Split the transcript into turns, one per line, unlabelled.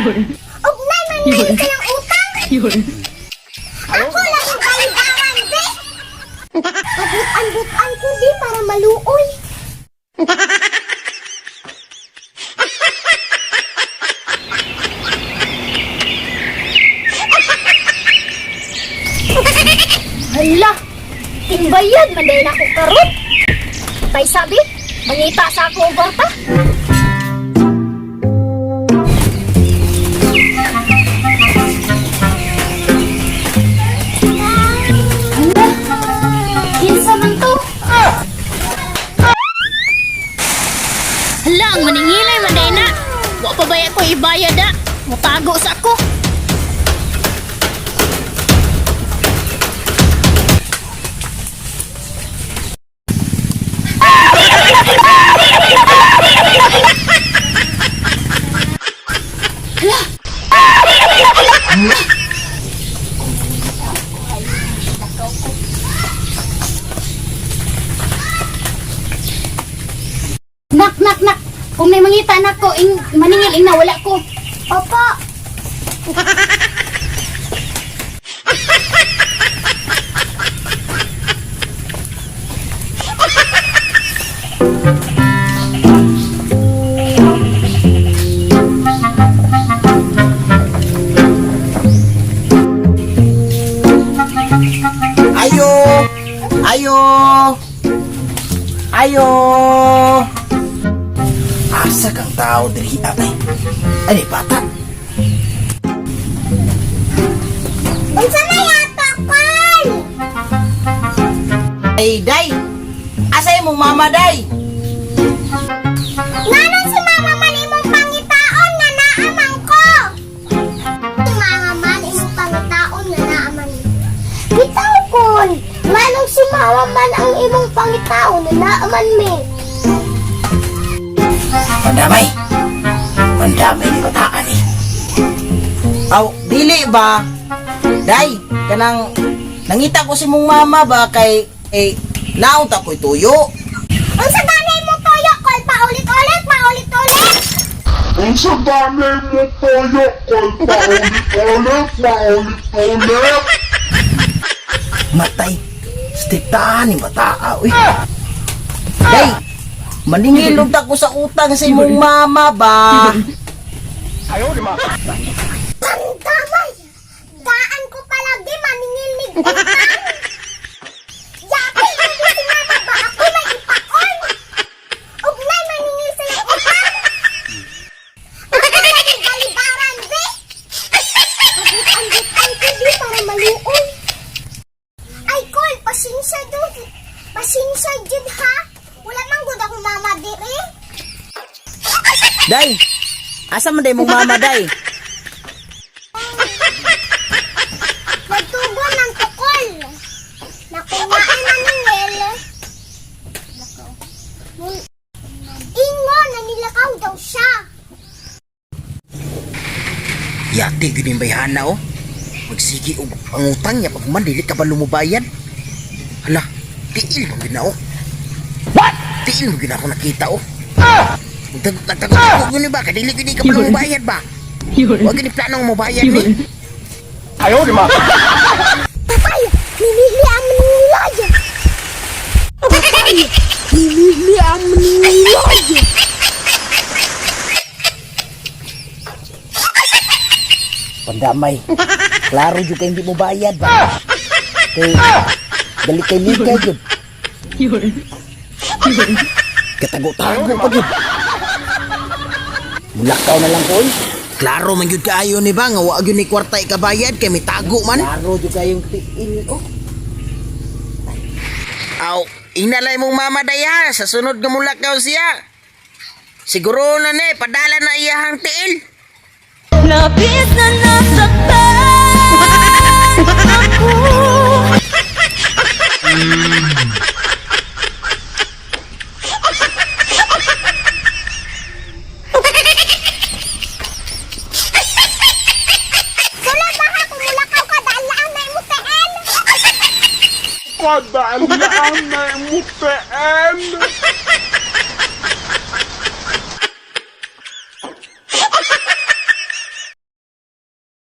Ug nay maningil sa iyang utang. Ako lang ang balibaran, be. Abot-an-butan ko di para maluoy. Hala, timbayad man dahil ako karon. Tay sabi, mangita sa ako og kwarta. Hala, kinsa man to? Hala, ang maningilay man dahil na. Wa pa ba ako ibayad ah? Mutago sa ako. Nak, nak, nak. Kung may mangita na ko, ing, maningil, ing nawala ko. Opo.
Ayo! Ayo! Ayo! Asa kang tao diri ay? Ay, bata.
Unsa na yata, Kal?
Ay, day! Asa imong mama, day?
Nganon si mama man imong pangitaon nga naaman ko? Si mama man imong pangitaon nga naaman. Bitaw kon, nganong si mama man ang imong pangitaon nga naaman mi?
Pandamay! Pandamay ni bataan eh. Aw, dili ba? Day, kanang nangita ko si mong mama ba kay eh naunta ko'y tuyo.
Unsa gani mo toyo kol paulit-ulit, paulit-ulit?
Unsa gani mo toyo kol paulit-ulit, paulit-ulit?
Matay. Striktahan ni bataa, uy. Day, maningilog ta ko sa utang sa imong mama ba?
Pandamay! Daan ko palagi maningil ni utang. Yati lagi si mama ba ako may ipaon? Ug nay maningil sa iyong utang. Ako lagi balibaran, be! Abot-an-butan ko di para maluoy. Ay, Kol, pasensya jud. Pasensya jud ha. Wala man gud ako mama diri.
Day, asa man day mong mama, day?
Magtugon ng tukol. Nakuhaan na ningil. Ingo na nilakaw daw siya.
Yati, gyud yung bayhana, oh. Magsigi og pangutang niya pag man dili ka ba lumubayan? Hala, tiil mo gyud na, oh. What? Tiil mo gyud na ako nakita, oh. Nagtago gyud ni ba? Kadili gyud ni ka ba lumubayad ba? Wa gyud ni planong mubayad ni.
Patay! Nimili ang maningilay! Patay! Nimili ang maningilay!
Pandamay. Klaro jud kay hindi mo bayad ba? Kay dali kay likay jud. Katago-tago pa jud. Mulakaw na lang ko oy. Klaro man jud kaayo ni ba nga wa gyud ni kwarta ikabayad kay mitago man. Klaro jud kayong tiil oh. Aw, inalay mong mama daya sa sunod nga mulakaw siya. Siguro na ni padala na iyahang tiil.
Labis na nasaktan ako.
Sula ba ha? Kung mulakaw ka, daan-laan na imong teen!
Padaan na imong teen.